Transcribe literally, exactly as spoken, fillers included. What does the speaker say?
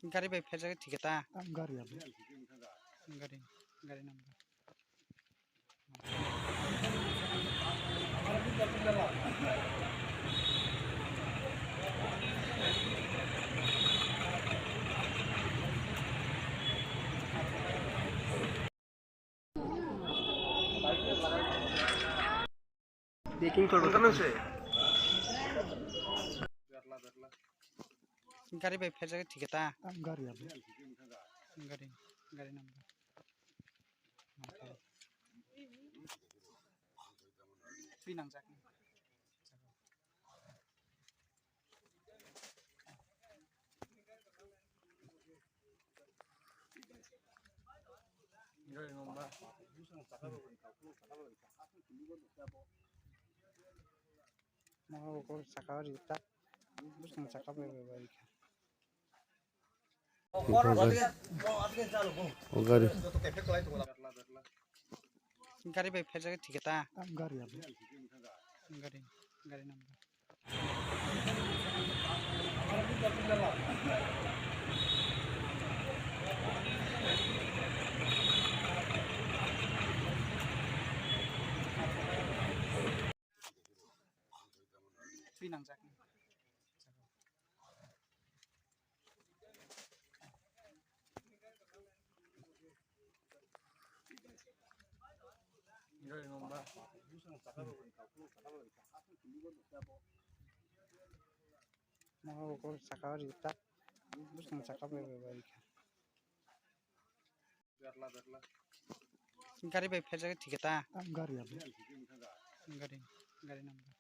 Gari bai pherjak thik ta. Gari abo. Gari, gari number. Packing korbo. Gari bai pherjak thik ta. Gari abo. Gari, gari number. Twi nangjak. Nogo saka o ri ta. Bwswng saka bai bai bai kha. O gari. O gari. Gari bai pherjak thik ta. Gari abo. Gari, gari number. Twi nangjak. Nogo saka o ri ta. Bwswng saka bai bai bai kha. Gari bai pherjak thik ta. Gari abo. Gari, gari number.